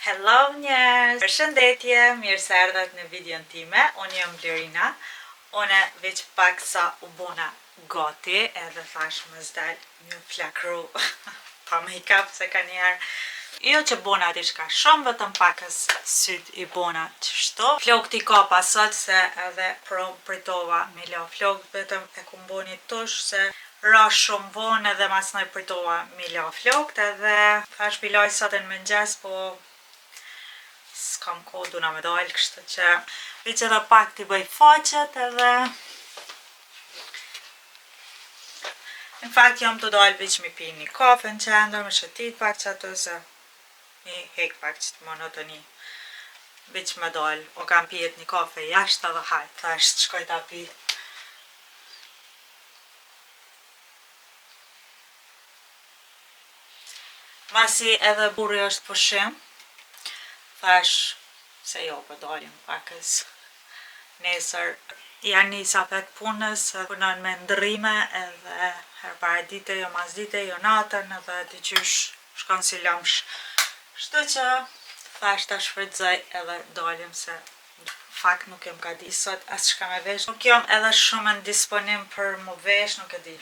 Hello njerëz! Përshëndetje, mirë se erdhët në videon time. Unë jam Blerina. Unë veç pak sa u bona gati edhe thash mos dal m'ju flakru pa make-up se ka njerë Jo që bona diçka shumë, vetëm pakës syt i bona qështu. Flokt i kapa sot se edhe pro pritova mi la flokt, vetëm e kum bo një tush se ra shumë vonë edhe masnej pritova mi la flokt edhe thash pi laj sot në mëngjes po s'kam kohë duna me dalë kështu që veç edhe pak t'i bëj faqet edhe Në fakt jam tu dalë veç mi pi një kafe në qendër, me shëtit pak që ato se mi hek pak që të monotoni. Veç me dalë, o kam pijet një kafe jashtë edhe hajt, thash të shkoj ta pi. Masi edhe burri është pushim, thash se jo po dalim pakës nesër ja nis apet punës, punon me ndrrime edhe herë paradite, jo masdite, jo natën edhe diqysh shkon si lëmsh. Kështu që thash ta shfrytëzoj edhe dalim se fakt nuk jam ka di sot as çka me vesh. Nuk jam edhe shumë në disponim për mu vesh, nuk e di.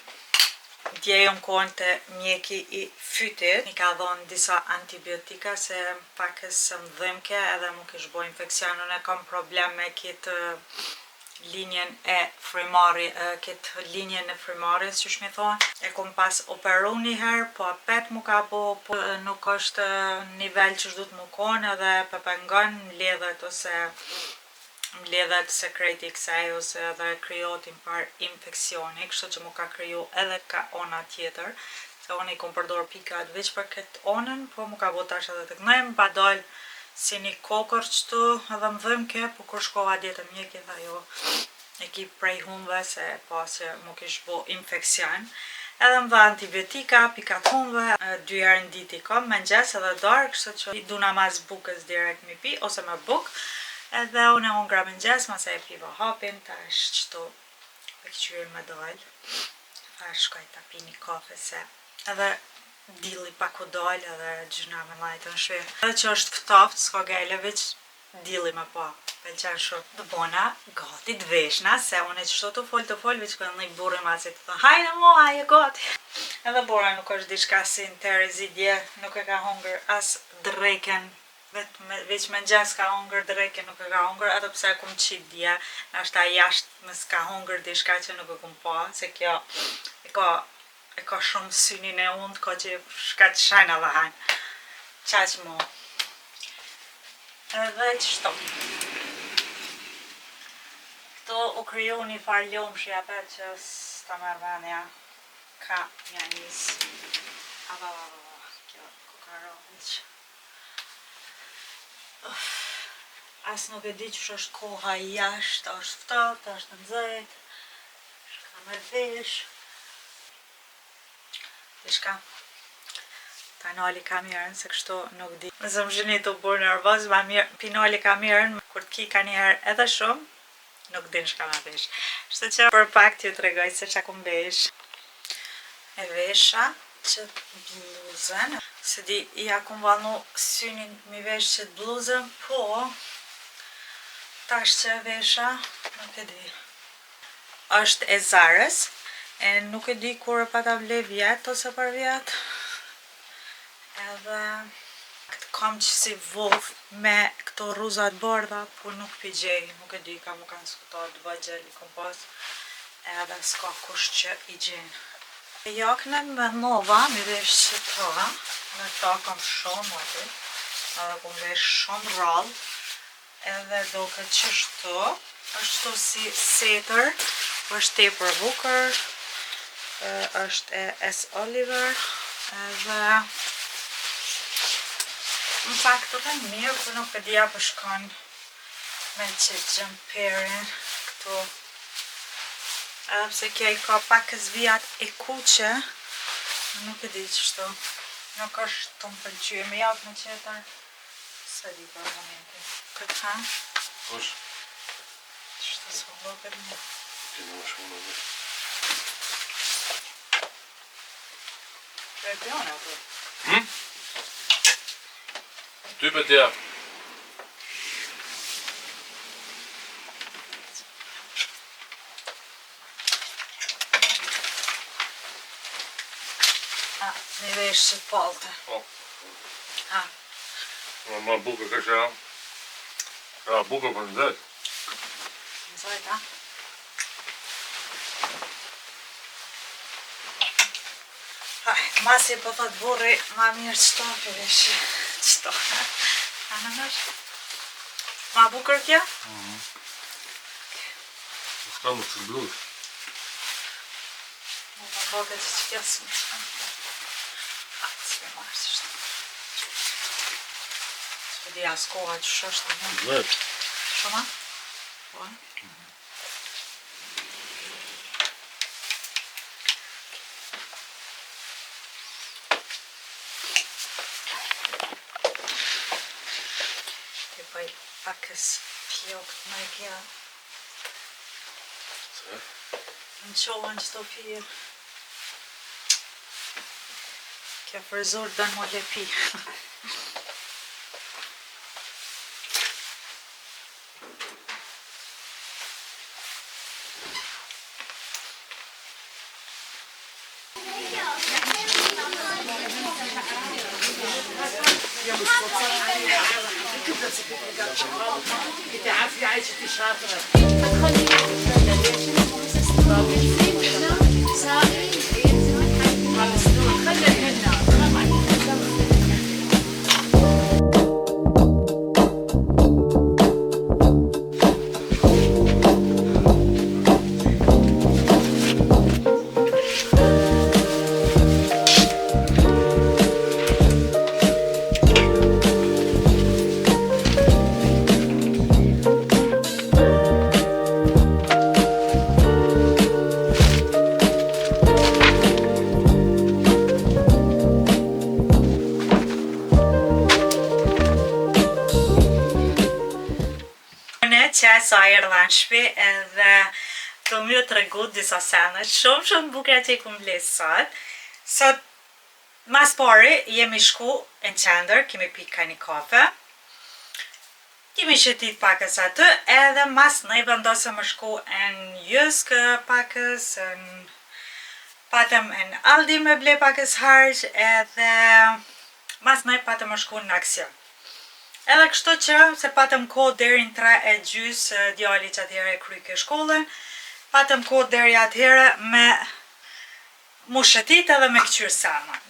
Dje jam kon te mjeki i fytit, mi ka dhonë disa antibiotika se pakës më dhimke edhe mu kish bo infeksion, unë kam problem me këtë linjën e frymarrje, këtë linjën e frymarrjes, qysh mi thonë. E kom pas operu një herë, po apet mu ka bo, po nuk është nivel që duhet mu kon edhe pe pengon mbledhet ose mbledhet sekreti i kësaj ose edhe krijohet një farë infeksioni, kështu që mu ka kriju edhe ka ona tjetër, se unë i kom përdor pikat veç për këtë onën, po mu ka bo tash edhe të këndej, më pa dal si një kokër qëtu edhe më dhimke, po kur shkova dje te mjeki tha jo, e ki prej humve se pa që mu kish bo infeksion. Edhe më dha antibiotika, pikat humve, dy herë në ditë i kom, mëngjes edhe darkë, kështu që i duna mas bukës direkt mi pi, ose me buk. Edhe unë e hungra mëngjes, mase e piva hapin, tash qëtu e këqyri me dal. Thash shkoj ta pi një kafe se edhe dilli pak u dal edhe gjyna me lajtë në shpi. Edhe që është ftoft, s'ka gele, veç dilli me pa, pëlqen shumë. Të bona gati të veshna, se unë e qështu të fol të fol, veç kërë një burri masi të thonë, hajde mo, a je gati. Edhe bora nuk është diçka si në terezi dje, nuk e ka hongër as dreken, veç mëngjes ka hongër dreken nuk e ka hongër, edhe pse e kum qit dje, nashta jashtë mos ka hongër diçka që nuk e kum pa, se kjo e ka e ka shumë synin e unt, ka që shka të shajnë edhe hanë. Qaq mo. Edhe qështu. Këto u kriju një farë lomshi apet që s'ta merr menja. Ka mja nis. Aba, aba, aba, kjo ku ka ra veç. Uf. As nuk e di qysh është koha jashtë, është ftohtë, është nxehtë. Shka me vesh. Diçka. Ta nali kamerën se kështu nuk di. Nëse më shihni tu bërë nervoz, ma mirë pi nali kamerën, kur të ki ka njëherë edhe shumë, nuk din shka me vesh. Kështu që për pak t'ju tregoj se qa kum vesh. E vesha qëtë bluzën. Se di, ja kum vanu synin mi vesh qëtë bluzën, po tash që e vesha, nuk e di. Është e Zarës, e nuk e di kur e pata ble vjet ose për vjet. Edhe këtë kam që si vodh me këto rruzat bardha, po nuk pi gjej, nuk e di, ka mu kanë skutar të vogël i kom pas, edhe s'ka kush që i gjen. E jaknen mendova mi vesh qëto, me ta kam shumë aty, edhe kom vesh shumë rrallë, edhe doket qështu, është si setër, është tepër e bukur, është e S. Oliver, edhe në fakt të kanë mirë, por nuk e di apo shkon me qëtë xhemperin këtu. Edhe pse kjo i ka pak vijat e kuqe, nuk e di qështu, nuk është të më pëlqye, me jakë në qetër, s'e di për momentin. Këtë ha? Kush? Qështu s'po më doket mirë. Ti më shumë në vërë. E pion ato? Hm? Ty për t'ja. A, me vesh që të palte. Po. A. Ma ma bukur kështë ja. Ja, bukur për në zet. Në zet, a? Haj, masi po thot burri, ma mirë qëto, për veshi, qëto. A në nështë? Ma bukur kjo? Mm. S'ka më të bluzë. Më po doket që që kjo s'më të shkon. A, s'pe marrë së shtë. S'pe di as koha që është, a më. Zet. Shumë? Po. Ti bëj pakës flokët më e kja. Se? Në qohën që të fije. Kjo frizur dënë mu lepi. Unë që sa erdha në shtëpi edhe të më ju tregu disa sene shumë shumë bukura që i kum ble sot. Sot mas pari jemi shku në qendër, kemi pi ka një kafe. Kemi shëtit pakës aty, edhe mas ne vendosëm më shku në Jysk pakës, në patëm në Aldi me ble pakës harq, edhe mas ne patëm më shku në Action. Edhe kështu që, se patëm kohë deri në 3 e gjysë, djali që atëherë e kryke shkollën, patëm kohë deri atëherë me mu shëtit edhe me këqyrë sene.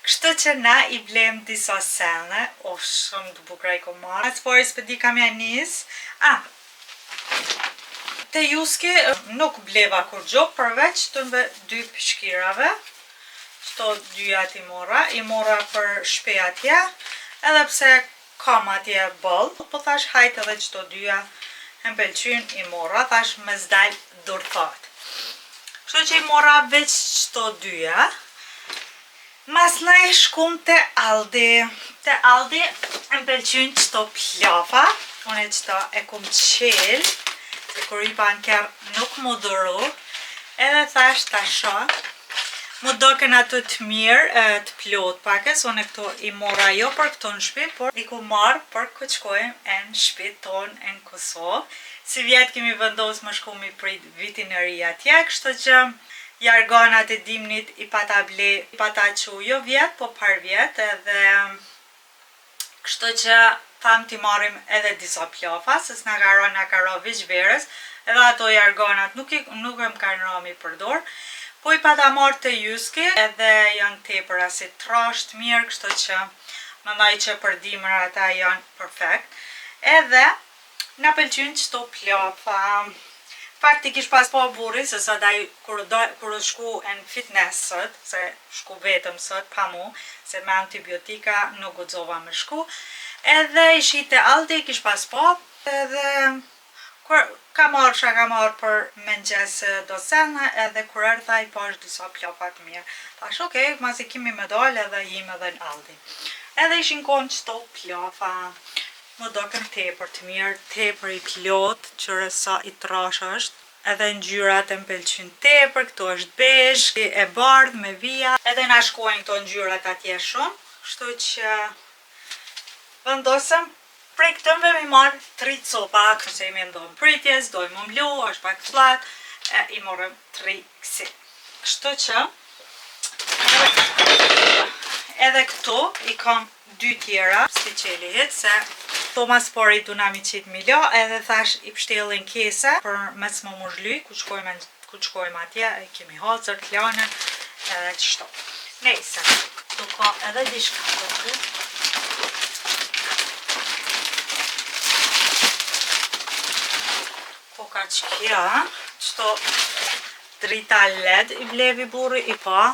Kështu që na i blem disa sene, o shumë të bukura i kom marrë. As pari s'pe di kam ja nis. A, te Jyski nuk bleva kurgjo, përveç të dy peshkirave. Qëto dyja i mora, i mora për shtëpi atje, edhe pse kam atje boll, po thash hajt edhe qëto dyja, më pëlqyn, i mora, thash me s'dal durthot. Kështu që i mora veç qëto dyja. Mas ne shkum te Aldi. Te Aldi më pëlqyn qëto plafa. Unë qëto e kum qel, se kur i pa në kerr nuk mu duru. Edhe thash ta shoh. Mu doken ato të mirë, të plot pakës, unë këto i mora jo për këto në shtëpi, por i ku marr për ku shkojmë e në shtëpi tonë e në Kosovë. Si vjet kemi vendosur më shku mi prit vitin e ri atje, kështu që jarganat e dimnit i pata ble, i pata qu jo vjet, po par vjet, edhe kështu që tham t'i marrim edhe disa plafa, se s'na ka ra, na ka ra veç verës, edhe ato jarganat nuk më kanë ra mi përdor. Po i pata marrë te Jyski, edhe janë tepër asi trash të mirë, kështu që mendoj që për dimër ata janë perfekt. Edhe na pëlqyn qëto plafa. Faktikisht pas po burri, se sot ai kur u shku në fitness sot, se shku vetëm sot pa mu, se me antibiotika nuk guxova me shku. Edhe i shite Aldi, kish pas po, edhe kur ka marrë çka ka marrë për mëngjes do sene, edhe kur erdha i pash disa plafa të mirë. Thash, okej, masi kemi me dal edhe jim edhe në Aldi. Edhe ishin konë qëto plafa. Më doken tepër të mirë, tepër i plot, qëre sa i trash është. Edhe ngjyrat e më pëlqyn tepër, këtu është bezh, e bardhë me vija. Edhe na shkojnë këto ngjyrat atje shumë, kështu që Vendosëm prej këtënve mi marrë tri copa, se jemi n'dhomë pritjes, dojmë mu mlu, është pak flat, e i morëm tri kësi. Kështu që, edhe këtu i kam dy tjera, si qeli hitë, se to mas pari du na mi qitë mi la, edhe thash i pshtellin kese për me s'mo mu zhly, ku shkojmë ku shkojmë atje, e kemi hazër t'lane, edhe qështu. Nejse, këtu ka edhe diçka këtu. Ko ka që kjo, qëto drita LED i blevi burri i pa,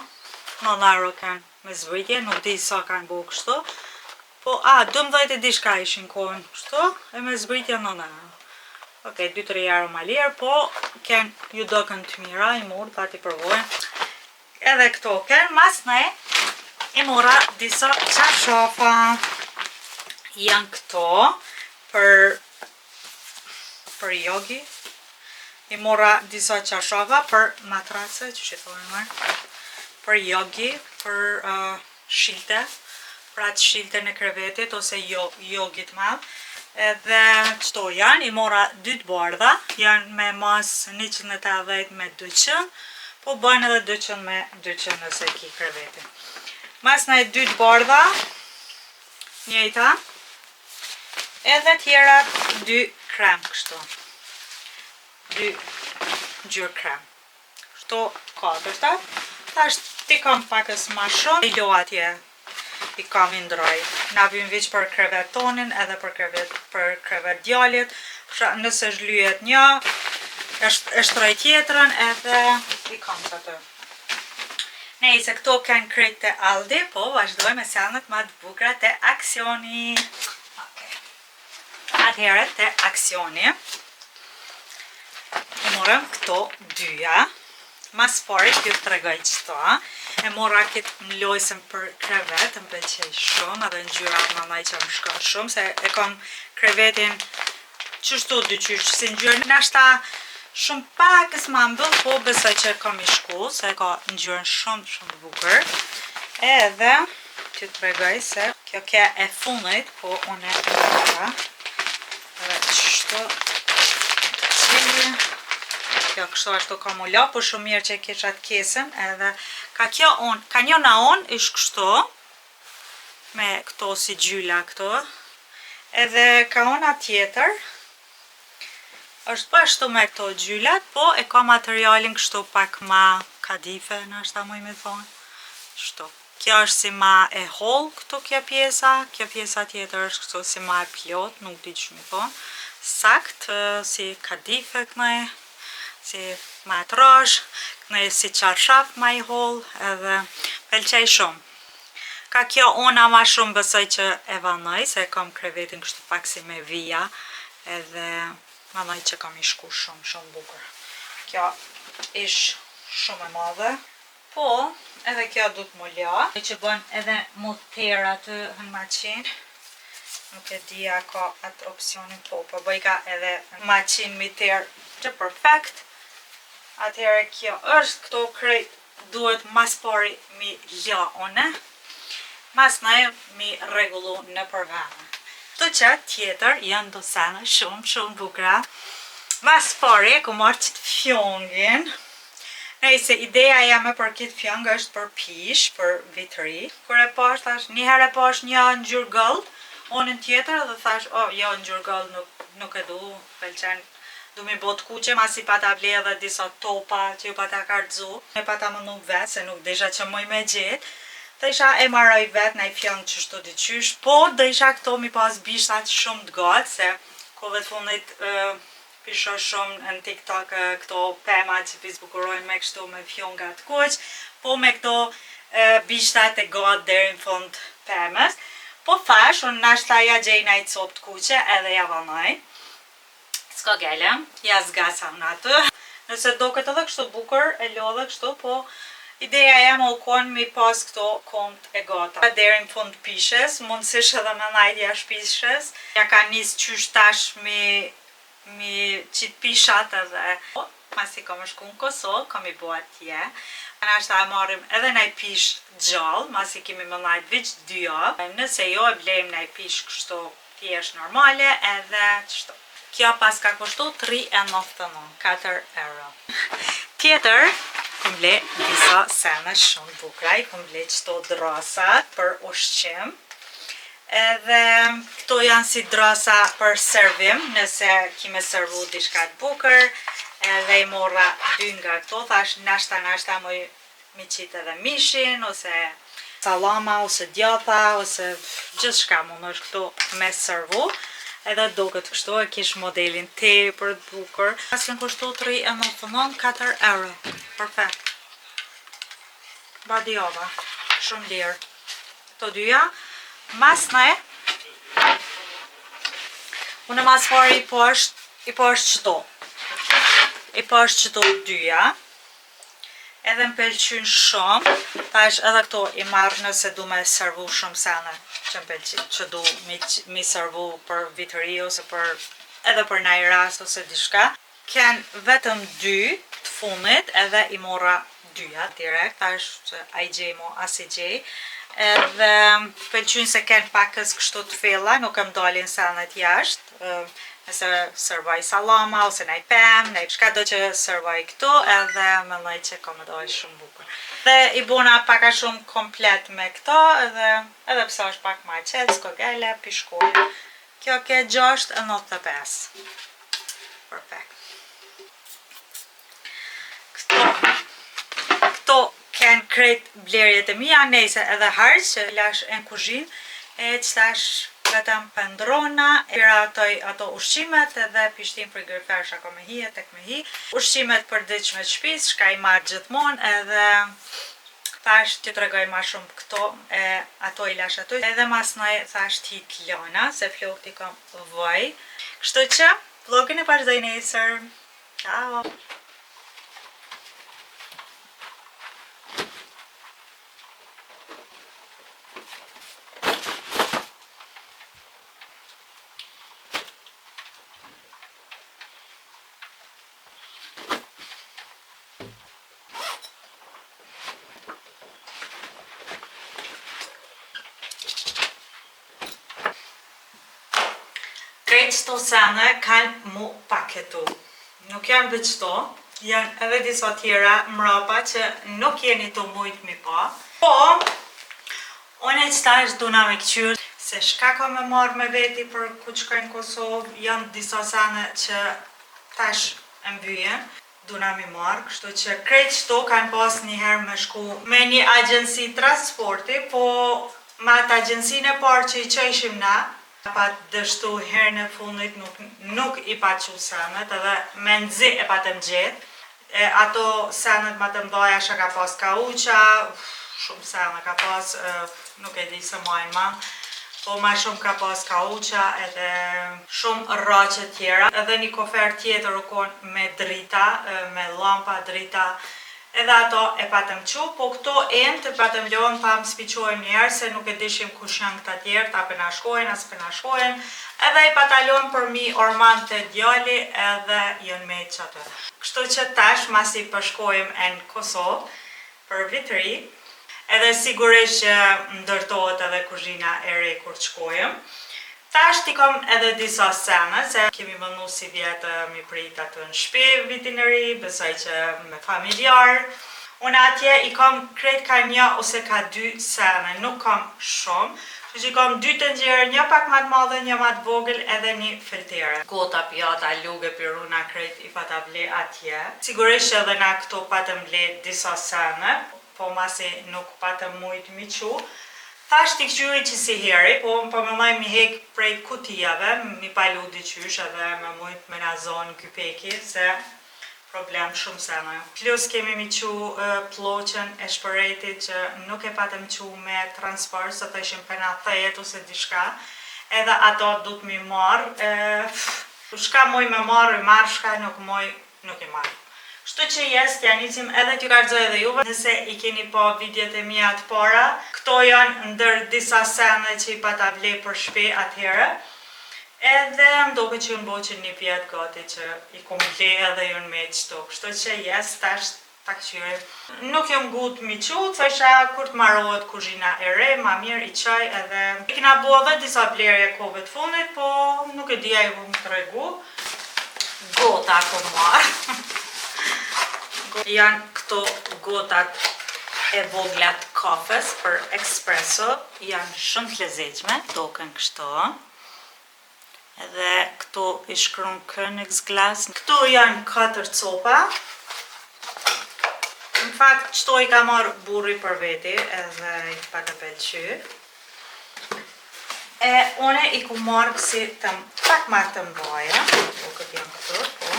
9 euro kanë me zbritje, nuk di sa kanë bo kështu. Po, a, 12 e diçka ishin konë kështu, e me zbritje 9 euro. Okej, 2-3 euro ma lirë, po ken ju dokën të mira, i murë, tha t'i provojmë. Edhe këto ken, mas ne, i mora disa çarshafa. Janë këto për për yogi. I mora disa çarshafa për matrace, që që thonë marë, për yogi, për uh, shilte, pra të shilte në krevetit ose jo, jogit madh. Edhe qëto janë, i mora dy të bardha, janë me mas 180 me 200, po bën edhe 200 me 200 nëse ki krevetin. Mas në e dy të bardha, njëjta, edhe tjerat dy krem kështu. Dy ngjyrë krem. Kështu katërta. Tash ti kam pakës ma shumë, i lo atje i kam i ndroj. Na vim veç për krevet tonin edhe për krevet, për krevet djalit. Pra, nëse zhlyet një, e shtroj tjetrën edhe i kam që aty. Nejse, këto kanë krejt te Aldi, po vazhdoj me senet ma të bukura te Actioni. Okay. Atëherë te Actioni. E morëm këto dyja. Mas pari që të tregoj qëto. E mora këtë mlojsën për krevet, më pëlqej shumë, edhe ngjyra më maj që më shkon shumë, se e kam krevetin qështu dyqysh, si ngjyrë nashta shumë pakës ma mbyll, po besoj që kam i shku, se ka ngjyrën shumë shumë të bukur. Edhe t'ju tregoj se kjo ke e fundit, po unë e mora. Edhe qështu qeli. Kjo kështu ashtu ka mu la, po shumë mirë që e kisha atë kesën, edhe ka kjo on, ka njëna on ish kështu, me këto si gjyla këto, edhe ka ona tjetër, është po ashtu me këto gjylat, po e ka materialin kështu pak ma kadife, nashta muj me thonë, kështu. Kjo është si ma e holl këtu kjo pjesa, kjo pjesa tjetër është kështu si ma e plot, nuk di që mi thonë. Sakt, si kadife këne, si ma e trash, këne si çarshaf ma i holl, edhe pëlqej shumë. Ka kjo ona ma shumë besoj që e vanoj, se kam krevetin kështu pak si me vija, edhe vanoj që kam i shku shumë, shumë bukur. Kjo ish shumë e madhe. Po, edhe kjo du të mu la. Që bën edhe motor aty në maqinë. Nuk e di a ka atë opsionin, po, po bëjka edhe maqinë mi tërë që perfekt. Atëherë kjo është, këto krejt duhet mas pari mi la une, mas ne mi rregullu në për vene. Këto që tjetër janë do sene shumë shumë bukura. Mas pari e ku marrë qitë fjongin. Nejse, ideja jeme për këtë fjong është për pish, për vitri. Kur e pash, thash, një herë e pash një ngjyrë gold, onën tjetër dhe thash, oh, jo, ngjyrë gold nuk, nuk e du, pëlqen du mi bo të kuqe, masi pata ble edhe disa topa që ju pata kartëzu. E pata më nuk vetë, se nuk desha që muj me gjetë. Dhe isha e maroj vetë në i fjong qështu diqysh, po dhe isha këto mi pas bishtat shumë të gatë, se kohëve të fundit pisho shumë në TikTok këto pema që pi zbukurojnë me kështu me fjonga të kuq, po me këto bishtat e gatë deri në fund pemës. Po thash, unë nashta ja gjej na i copë të kuqe edhe ja vanoj. S'ka gele, ja zgasa në atë. Nëse do këtë edhe kështu bukur, e lo edhe kështu, po ideja jeme u konë mi pas këto komt e gata. Deri në fund pishes, mundësish edhe me najt jashtë pishes. Ja ka nis qysh tash mi, mi qitë pishat edhe. masi kom me shku në Kosovë, kom i bo atje. Nashta e marrim edhe naj pishë gjallë, masi kemi me nejt veç dy javë. Nëse jo e blejmë naj pishë kështu thjesht normale edhe qështu. Kjo paska kushtu 3,99, 4 euro. Tjetër, kom ble disa sene shumë të bukura, i kom ble qëto drasat për ushqim. Edhe këto janë si drasa për servim, nëse ki me servu diçka të bukur, edhe i morra dy nga këto, thash nashta nashta muj mi qit edhe mishin, ose sallama, ose djatha, ose gjithçka mundesh këtu me servu. Edhe duket kështu, e kish modelin tepër të bukur. Paskan kushtu 3,99, 4 euro. Perfekt. Badiova, shumë lirë. Këto dyja. Masnej, unë mas pari i pash, i pash qëto. I pash qëto dyja. Edhe më pëlqyn shumë. Tash edhe këto i marr nëse du me servu shumë sene që më pëlqyn, që du mi, mi servu për vit ri ose për edhe për naj rast ose diçka. Ken vetëm dy të fundit edhe i morra dyja direkt, tash që a i gjej mo, as i gjej. Edhe pëlqyn se ken pakës kështu të fella, nuk e më dalin senet jashtë. Nëse servoj sallama ose naj pemë, naj çka do që servoj këtu, edhe mendoj që ka me dalë shumë bukur. Dhe i bona pak a shumë komplet me këto, edhe edhe pse është pak ma qetë, s'ko gele, pishkojnë. Kjo ke 6,95. Perfekt. Këto, këto ken krejt blerjet e mia, nejse edhe harq që lash në kuzhinë, e që tash vetëm pendrona, e piratoj ato ushqimet edhe pishtin frigorifer shako me hi e tek me hi. Ushqimet për ditshme të shtëpisë, shka i marr gjithmonë edhe thash t'ju tregoj ma shumë këto, e ato i lash aty. Edhe masnej thash t'hi t'lana, se flokët i kam vaj. Kështu që vlogin e vazhdoj nesër. Ciao! Krejt qëto sene kanë mu paketu. Nuk janë veç qëto, janë edhe disa tjera mrapa që nuk jeni të mujt mi pa. Po, unë e qëtash duna me këqyrë se shka ka me marrë me veti për ku të shkoj në Kosovë, janë disa sene që tash e mbyjen, duna mi marrë, kështu që krejt qëto kanë pas njëherë me shku me një agjenci transporti, po me atë agjencinë e parë që i qojshim na, pat dështu herën e fundit nuk, nuk i pat qu senet edhe me nxi e patëm gjetë. E ato senet ma të mdhaja që ka pas kauqa, shumë sene ka pas, e, nuk e di se majnë ma, po ma shumë ka pas kauqa edhe shumë rraqe tjera. Edhe një kofer tjetër u kon me drita, e, me lampa, drita, edhe ato e patëm qu, po këto enë të patëm lënë, thamë s'pi qojmë njëherë, se nuk e dishim kush janë këta tjerë, ta pe na shkojnë, as pe na shkojnë, edhe i pata lënë për mi orman të djali edhe janë me që aty. Kështu që tash, masi përshkojmë e në Kosovë, për vit ri, edhe sigurisht që ndërtohet edhe kuzhina e re kur të shkojmë. Tash ti kam edhe disa sene, se kemi mënu si vjetë mi prit atë në shtëpi vitin e ri, besoj që me familjar. Unë atje i kam krejt ka një ose ka dy sene, nuk kam shumë. Kështu që i kam dy tenxhere, një pak ma të madhe, një ma të vogël edhe një filtere. Gota, pjata, lugë, piruna, krejt i pata ble atje. Sigurisht që edhe na këto patëm ble disa sene, po masi nuk patëm mujt mi qu. Thash t'i këqyri që si heri, po po mendoj mi hek prej kutijave, mi palu diqysh edhe me mujt me na zonë gypeki, se problem shumë sene. Plus kemi mi qu ploqen e shpëretit që nuk e patëm qu me transport, se thëshim për na thejet ose diçka, edhe ato du të mi marr, e, shka muj me marr, i marr, shka nuk muj, nuk i marr. Kështu që yes, t'ja nisim edhe t'ju karxoj edhe juve. Nëse i keni pa videot e mia të para, këto janë ndër disa sene që i pata ble për shtëpi atëherë. Edhe më doket që janë bo që një vjet gati që i kom ble edhe janë met qëtu. Kështu që yes, tash ta këqyrim. Nuk jam ngut mi qu, thësha kur të marohet kuzhina e re, ma mirë i qaj edhe... I kena bo edhe disa blerje kohëve të fundit, po nuk e di a ju kom tregu. Gota kom marrë. Janë këto gotat e vogla të kafes për espresso. Janë shumë të lezetshme, doken kështu. Edhe këtu i shkruan Königsglas. Këtu janë 4 copa. Në fakt, qëto i ka marrë burri për veti, edhe i pata pëlqy. E une i ku marrë kësi të pak ma të mbaja. Po, këtë janë këto, po.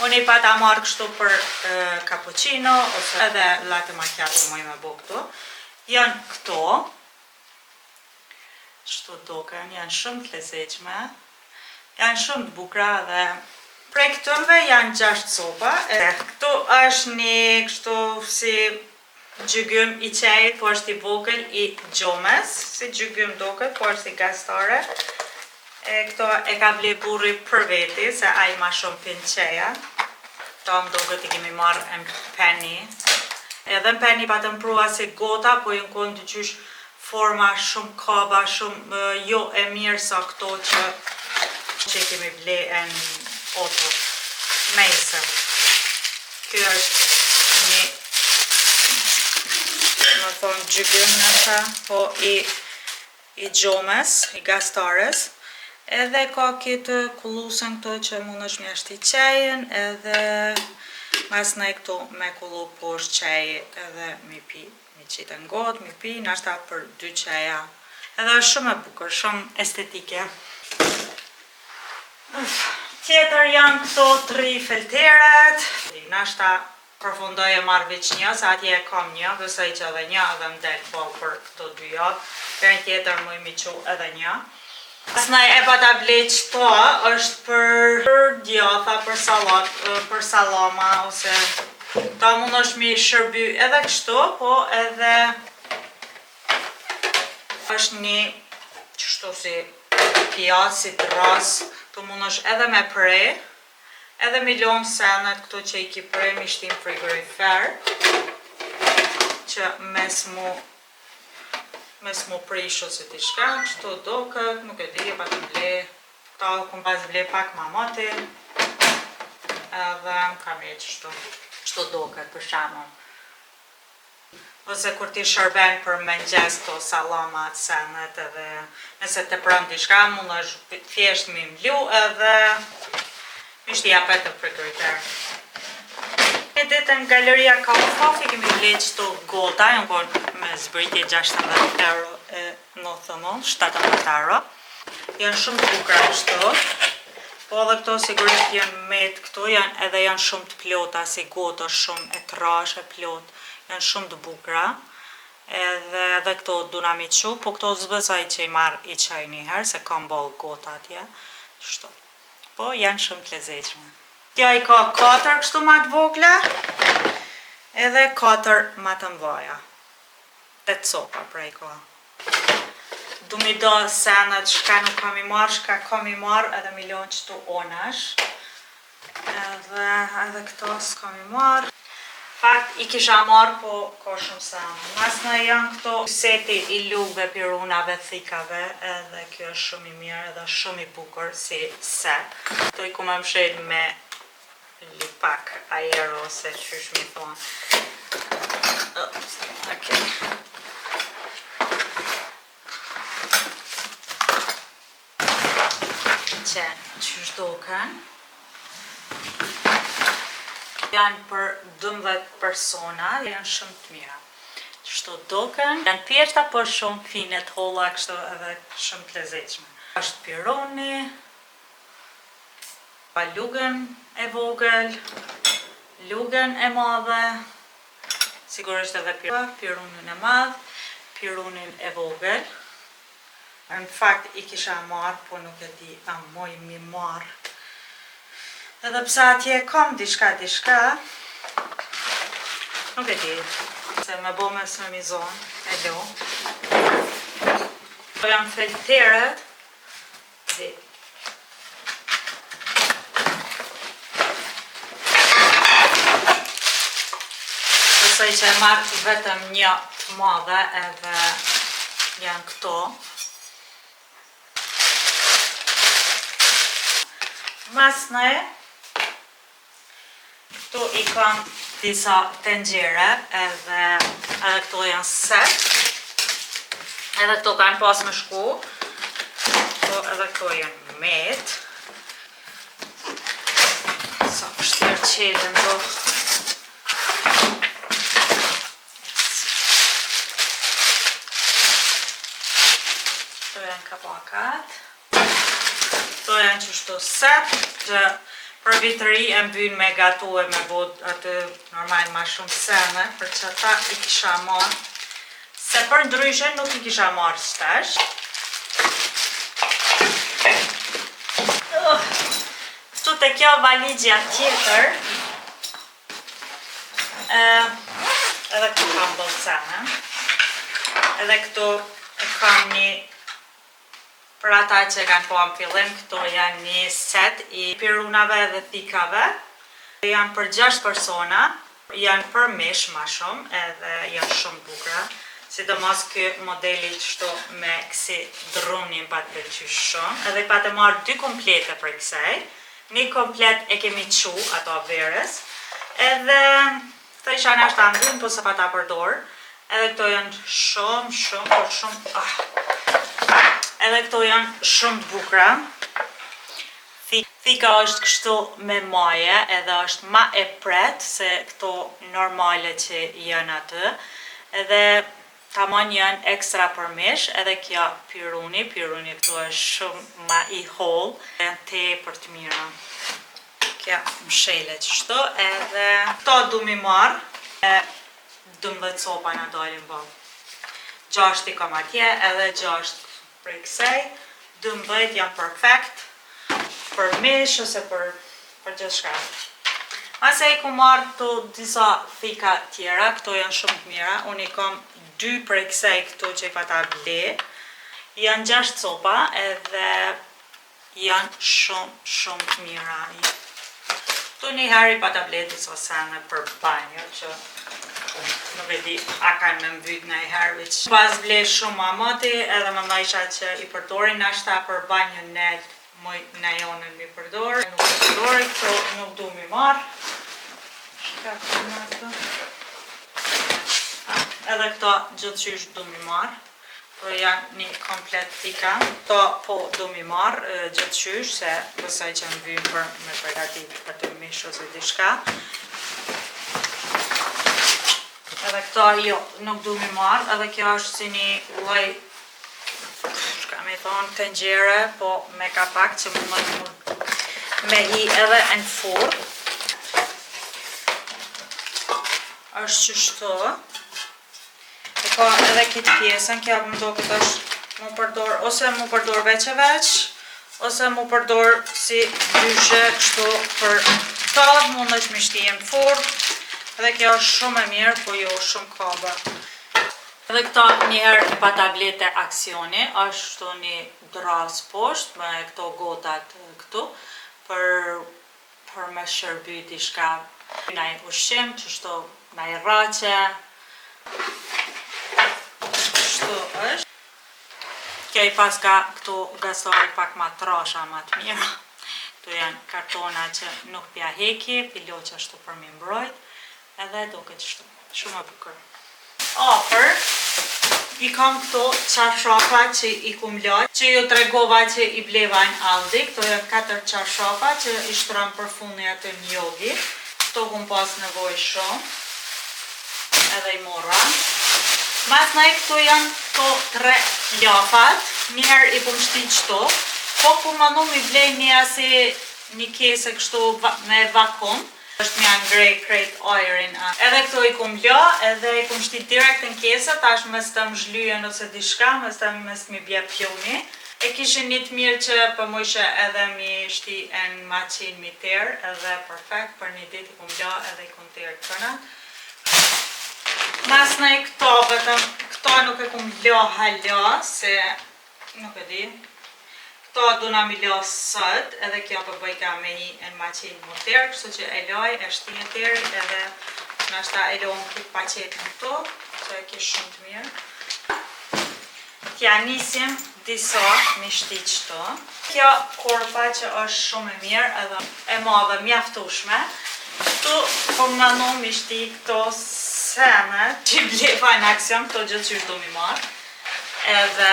Une i pata marrë kështu për cappuccino, ose edhe latte macchiato muj me bo këto. Janë këto. Qëto doken, janë shumë të lezetshme, janë shumë të bukura dhe prej këtënve janë 6 copa. E këtu është një kështu si gjygym i qejit, po është i vogël i gjomes, si gjygym doket, po është i gastare. E këto e ka ble burri për veti, se ai ma shumë pin qeja. Këto më doket i kemi marrë në Penny. Edhe në Penny patëm prua si gota, po jënë konë të qysh forma shumë kaba, shumë jo e mirë sa këto që i kemi ble në Otto. Nejse, kjo është një, më thonë, gjygym nështë, po i gjomes, i gastares. Edhe ka këtë kullusën këto që mund është me shti qejën, edhe mas nej këto me kullu poshtë qej edhe mi pi. Mi qitë në gotë, mi pi, nashta për 2 qeja. Edhe është shumë e bukur, shumë estetike. Uf, tjetër janë këto 3 filteret. Nashta përfundoj e marrë veç një, se atje e kam një, besoj që edhe një edhe më del po për këto 2 javë. Herën tjetër muj mi qu edhe një. Pastaj e pata ble qëto, është për djatha, për sallat, për sallama ose ta mund është mi shërby edhe kështu, po edhe është një qështu si pjatë, si dras, këtu mund është edhe me pre, edhe mi lonë senet këto që i ki pre, mi shti në frigorifer, që mes mu prish ose diçka, kështu doket, nuk e di, e patëm ble, këta kum pas ble pak ma moti, edhe më ka mirë qështu, kështu doket për shembull. Ose kur ti shërben për mëngjes këto sallamat, senet edhe nëse të pran diçka, mund është thjesht mi mlu edhe mi shti apet në frigorifer. E ditën në Galeria Kaufhof i kemi ble qëto gota, janë konë me zbritje 16 euro e 99, 17 euro. Janë shumë të bukura kështu. Po edhe këto sigurisht janë met këtu, edhe janë shumë të plota, si gotë është shumë e trash, e plot, janë shumë të bukura. Edhe këto duna mi qu, po këto zbesoj që i marr i qaj një herë, se kam boll gota atje. Kështu. Po janë shumë të lezetshme. Kjo i ka 4 kështu ma të vogla, edhe 4 ma të mëdha. 8 copa pra i ka. Du mi do senet çka nuk kam i marr, çka kam i marr, edhe mi lon qëtu onash. Edhe këto s'kam i marr. Fakt i kisha marr, po ka shumë sene. Masnej janë këto seti i lugëve, pirunave, thikave, edhe kjo është shumë i mirë edhe shumë i bukur si set. Këto i ku me mshel me lipak aero ose qysh mi thonë. Ups, okej. Që qysh doken. Janë për 12 persona, janë shumë të mira. Kështu doken, janë thjeshta, por shumë fine, të holla, kështu edhe shumë të lezetshme. Është pironi, pa lugën e vogël, lugën e madhe, sigurisht edhe pirunin e madh, pirunin e vogël. Në fakt i kisha marrë, po nuk e di a muj mi marrë. Edhe pse atje kam diçka, diçka, nuk e di, se me bo me së mi zonë, e lo. Po janë filteret, zi. Besoj që e marr vetëm një të madhe edhe janë këto. Masnej, këtu i kam disa tenxhere edhe edhe këto janë set. Edhe këto kanë pas me shku. Këto edhe këto janë met. Sa vështirë çelen do. Këto janë kapakat. Këto janë qështu set, që për vit të ri e mbyn me gatu e me bo aty normal ma shumë sene, për që ata i kisha marrë, se për ndryshe nuk i kisha marrë qëtash. Këtu te kjo valixhja tjetër, edhe këtu kam boll sene, edhe këtu kam një Për ata që e kanë pa në fillim, këto janë një set i pirunave dhe thikave. Janë për 6 persona, janë për mish ma shumë edhe janë shumë bukura. Sidomos ky modeli qështu me kësi druni më pat pëlqy shumë. Edhe i patë marrë dy komplete për kësaj. Një komplet e kemi qu ato verës. Edhe Këto isha nashta ndrynë, po s'e pata përdor. Edhe këto janë shumë, shumë, po shumë, ah. Edhe këto janë shumë të bukura. Thika është kështu me maje, edhe është ma e pret se këto normale që janë aty. Edhe tamam janë ekstra për mish, edhe kjo piruni, piruni këtu është shumë ma i hollë, janë tepër të mira. Kjo mshelet qështu edhe këto du mi marrë e 12 copa na dalin bo. 6 i kam atje edhe 6 prej kësaj, 12 janë perfekt për mish ose për për gjithçka. Masnej i kom marrë këto disa thika tjera, këto janë shumë të mira, unë i kam dy prej kësaj këto që i pata ble. Janë 6 copa edhe Janë shumë shumë të mira. Këtu një herë i pata ble disa sene për banjo që nuk e di a kanë me mbyt najherë veç. Pas ble shumë ma moti edhe mendojsha që i përdorin nashta për banjo nelt muj najonën mi përdor. Nuk i përdori, këto nuk du mi marrë. Shka ka marrë këto? Edhe këto gjithqysh du mi marrë. Këto janë një komplet thika. Këto po du mi marrë gjithqysh se besoj që më vynë për me pregatit për të mish ose diçka. Edhe këto jo, nuk du mi marrë, edhe kjo është si një lloj shka me thonë, tenxhere, po me kapak që mund me hi edhe në furrë. Është qështu. E ka edhe këtë pjesën, kjo më doket është mu përdor, ose mu përdor veç e veç, ose mu përdor si dyshe kështu për tavë, mundesh mi shti në furrë, edhe kjo është shumë e mirë, po jo shumë kaba. Edhe këta njëherë i pata ble te Actioni, është kështu një dras poshtë me këto gotat këtu, për për me shërby diçka naj ushqim, qështu naj rraqe, kështu është. Kjo i paska këto gastari pak ma trasha, ma të mira. Këto janë kartona që nuk pja heki, pi lo qashtu për mi mbrojt, edhe duket qështu, shumë e bukur. Afër, i kam këto çarshafa që i kum la, që ju tregova që i bleva në Aldi, këto janë katër çarshafa që i shtron për fundi aty në jogi. Këto kum pas nevojë shumë, edhe i morra. Masnej këto janë këto tre llafat, njëherë i kum shti qëto, po kum mendu mi blej një asi një kese kështu me vakum, Është m'ja ngrej krejt ajrin a. Edhe këto i kum la edhe i kum shti direkt në kese tash mos të m'zhlyhen ose diçka mos të mos m'i bje plumi. E kishin një të mirë që po mujshe edhe mi shti në maqinë mi ter edhe perfekt për një ditë i kum la edhe i kum ter kënat. Masnej këto vetëm këto nuk e kum la hala se nuk e di. Këto duna mi la sot, edhe kjo po bëjka me hi në maqinë mu terë, kështu që e laj, e shti në terë edhe nashta e lo në këtë paqetën këtu, që e kish shumë të mirë. T'ja nisim disa mi shti qëto. Kjo korpa që është shumë e mirë edhe e madhe mjaftushme. Këtu po menu mi shti këto senet që bleva në aksion, këto gjithë që du mi marrë. Edhe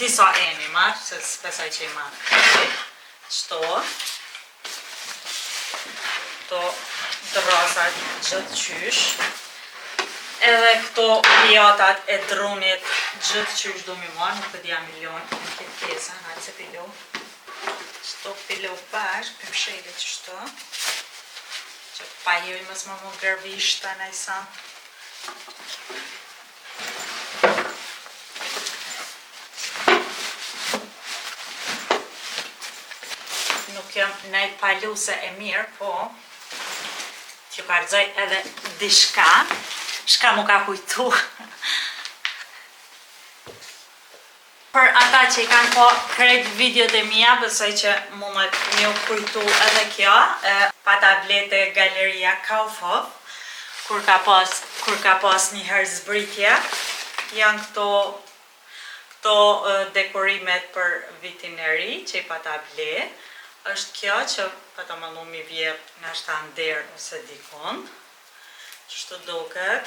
disa e mi marrë, se s'besoj që i marrë. Qëto. Këto drasat gjithë qysh. Edhe këto pijatat e drunit gjithë qysh du mi marrë, nuk të dja milion në këtë pjesën, hajtë se pilo. Qëto pilo bashkë, për mshele qështo. Që pa hiri mos më më gërvishta najsa. Nuk jam naj paluse e mirë, po t'ju kallzoj edhe diçka, shka mu ka kujtu. Për ata që i kanë po krejt videot e mija, besoj që mundet m'ju kujtu edhe kjo, e, pata blete galeria Kaufhof, kur ka pas, kur ka pas një herë zbritje, janë këto këto e, dekorimet për vitin e ri që i pata ble. Është kjo që pata mendu mi vjep nashta n'derë ose dikun. Qështu duket.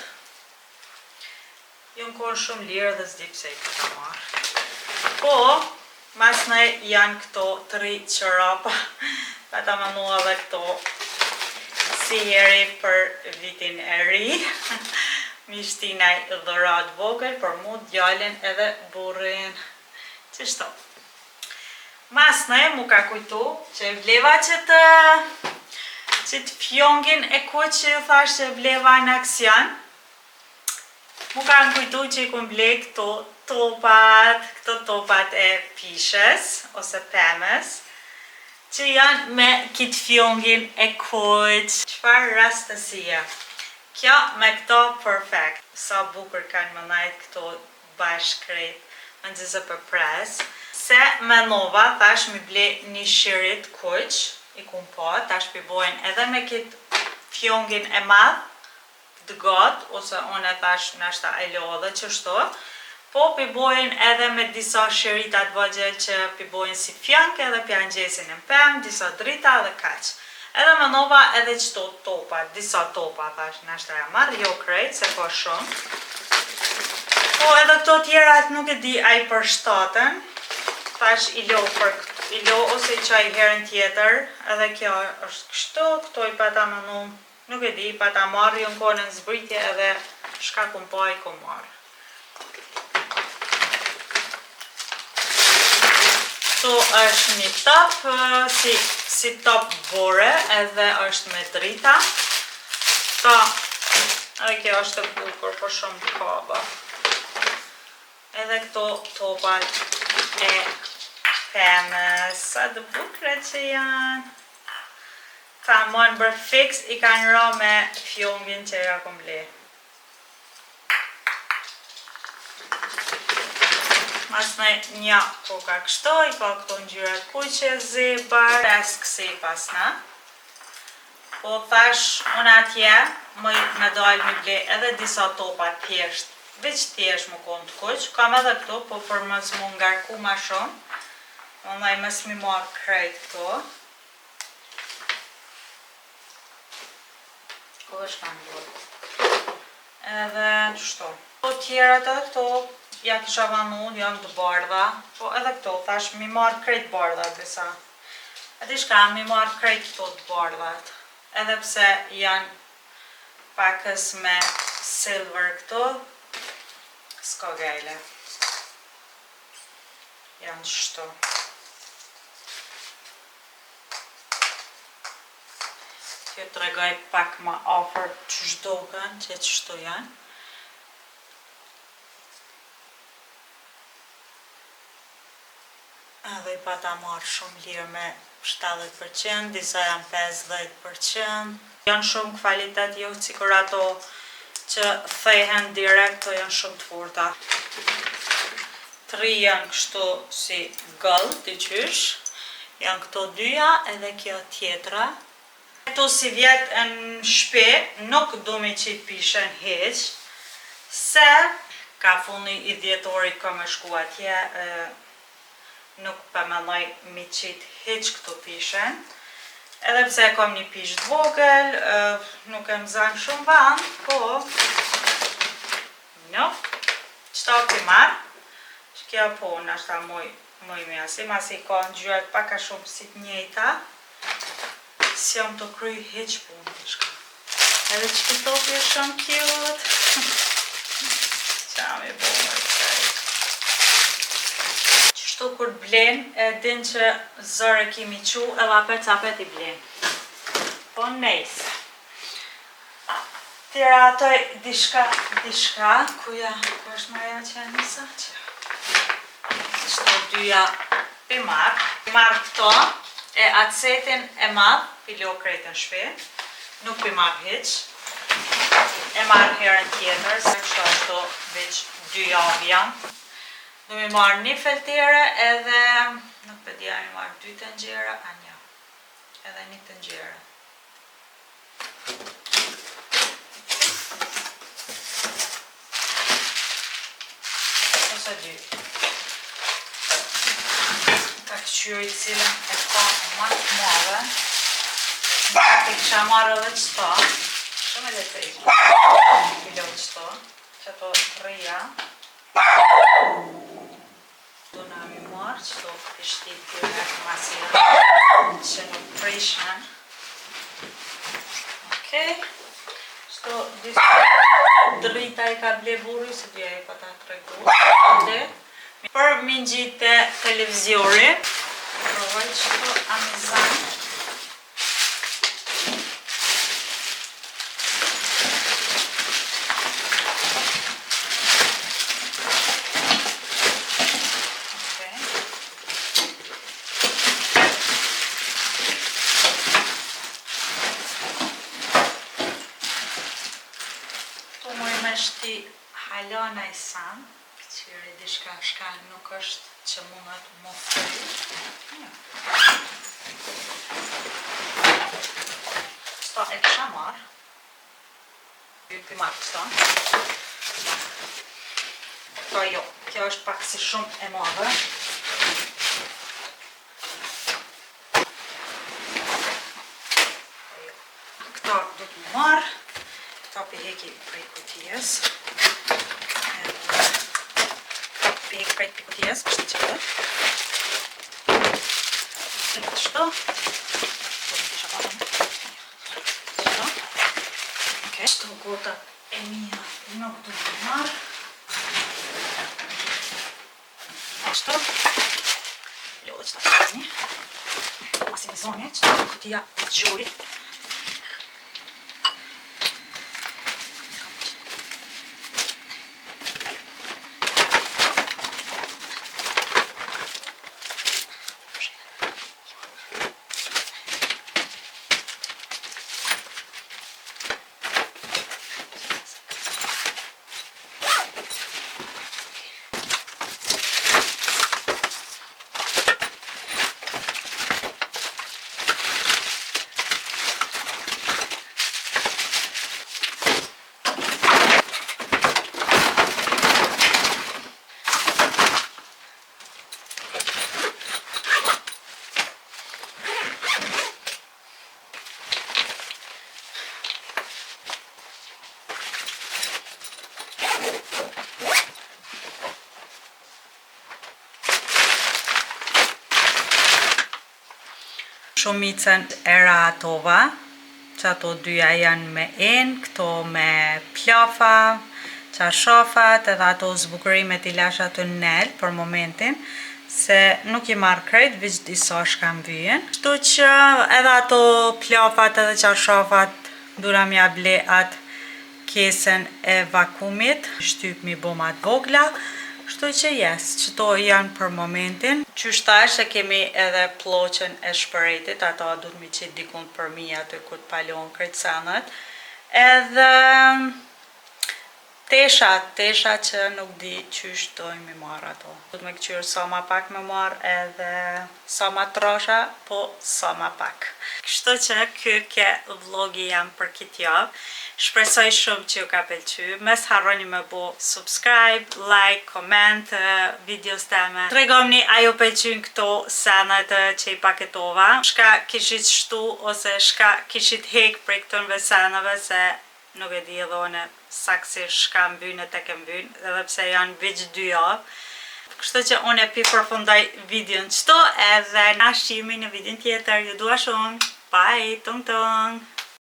Jonë konë shumë lirë dhe s'di pse i pata marrë. Po, masnej janë këto tri qërapa. Pata mendu edhe këto si heri për vitin e ri. Mi shti naj dhurat vogël për mu, djalin edhe burrin. Qështu. Masnej mu ka kujtu që e bleva që të që të fjongin e kuq që ju thash që e bleva në aksion. Mu kanë kujtu që i kum ble këto topat, këto topat e pishes, ose pemës, që janë me kitë fjongin e kuq. Çfarë rastësie. Kjo me këto perfekt. Sa bukur kanë më najt këto bashkë krejt, më nëzë për pres. Se menova, thash mi ble një shirit kuq, i kum po, tash pi bojnë edhe me kitë fjongin e madh, të gat, ose unë e thash nashta e lo edhe qështu, po pi bojnë edhe me disa shirita të vogël që pi bojnë si fjank edhe pi angjesin në pemë, disa drita edhe kaq. Edhe menova edhe qëto topa, disa topa thash, nashta ja marr, jo krejt, se ka shumë. Po edhe këto tjerat nuk e di a i përshtaten, thash i lo për i lo ose i qaj herën tjetër, edhe kjo është kështu, këto i pata menu, nuk e di, pata marrë jo në kohën në zbritje edhe shka kum pa i kum marrë. Këtu është një top, si, si top bore, edhe është me drita. Këto, edhe kjo është e bukur, po shumë të kaba. Edhe këto topat e pemës, sa të bukura që janë. Tamam bërë fix i kanë ra me fjongin që ja kom ble. Masnej një koka kështu, i ka këto ngjyrat kuqe, zi, bar, pes kësi pasna. Po thash, unë atje, më me dalë mi ble edhe disa topa thjesht, veç thjesht më konë të kuq. Kam edhe këto, po për mos mu ngarku ma shumë. Më mos mi marrë krejt këto. Ku është kanë bërë? Edhe qështu. Po tjerat edhe këto ja kisha vanu, janë të bardha. Po edhe këto, thash mi marrë krejt bardha disa. E di shka, mi marrë krejt këto të bardhat. Edhe pse janë pakës me silver këto, s'ka gajle. Janë qështu. Kjo tregoj pak ma afër qysh duken, që qështu janë. Edhe i pata marrë shumë lirë me 70%, disa janë 50%. Janë shumë kvalitet, jo sikur ato që thehen direkt, to janë shumë të forta. Tri janë kështu si gold, diqysh. Janë këto dyja edhe kjo tjetra. Këto si vjet në shpi, nuk du me qitë pishen hiq, se ka fundi i dhjetorit kam me shku atje, nuk po mendoj mi qit hiq këto pishen. Edhe pse e kam një pishë të vogël, nuk e më zanë shumë vend, po no, qëto pi marr, që kjo po, nashta muj, muj me asi, masi ka ngjyrat pak a shumë si të njëjta, si jam të kry hiq punë diçka. Edhe që këto është shumë cute. Qa mi bo me kësaj. Qështu kur të blen, e din që zërë e kimi qu, edhe apet apet i blen. Po nejse. Tjera atoj diçka, diçka, ku ja, ku është Maja që e nisa? Që? Qëto dyja pi marr. Pi marr këto, e atë setin e madh, pi lo krejt në shpi. Nuk pi marr hiq. E marr herën tjetër, se kështu ashtu veç dy javë janë. Do mi marr një feltere edhe, nuk pe di a mi marr dy tenxhere, a një. Edhe një tenxhere. Ose dy. Ta këqyri cilën e ka ma të madhe. E kisha marrë edhe qëto. Shumë e lezetshme. Kilo qëto. Qëto rria. Do na mi marrë qëto i shtit direkt masi janë që nuk prishen. Okej. Qëto disa drita i ka ble burri, se dja i pa ta tregu. Ande. Për mi ngjit te televizori. Provoj qëto Amazon. Okej. Këtu muj me shti hala naj san, këqyri diçka shka nuk është që mundet mu fry. Ja. Qëto e kisha marrë. Pi marrë qëto. Këto jo, kjo është pak si shumë e madhe. Jo. Këto do të më marrë. Këto pi heki prej kuties. Edhe këto pi heki prej kuties, kështu që të. Qëto. Po nuk isha patëm. Qëto. Okej. Qëto gotat e mia nuk do të marrë. Qëto. Jo, dhe qëto të një. Masi një zonë, qëto kutia e gjurit. Shumicën e rahatova, që ato dyja janë me enë, këto me plafa, çarshafat, edhe ato zbukurimet i lash aty në nel për momentin, se nuk i marr krejt, veç disa shka më vyjen. Kështu që edhe ato plafat edhe çarshafat dura m'ja ble atë kesen e vakumit, shtyp mi bo ma t'vogla, kështu që yes, qëto janë për momentin. Qysh thash e kemi edhe ploqen e shpëretit, ato du të mi qitë dikun për mi aty ku t'palon krejt senet. Edhe Tesha, tesha që nuk di qysh dojmë mi marrë ato. Do të me këqyrë sa ma pak me marrë edhe sa ma trasha, po sa ma pak. Kështu që ky ke vlogi jem për këtë javë. Shpresoj shumë që ju ka pëlqy. Mos harroni me bo subscribe, like, comment videos teme. Tregomni a ju pëlqyn këto senet që i paketova. Shka kishit shtu ose shka kishit hek prej këtënve seneve se nuk e di edhe une saktësisht shka m'vyn e tek e m'vyn, edhe pse janë veç 2 javë. Kështu që unë e pi përfundoj videon qëto edhe na shihemi në videon tjetër. Ju dua shumë. Bye, tung tung.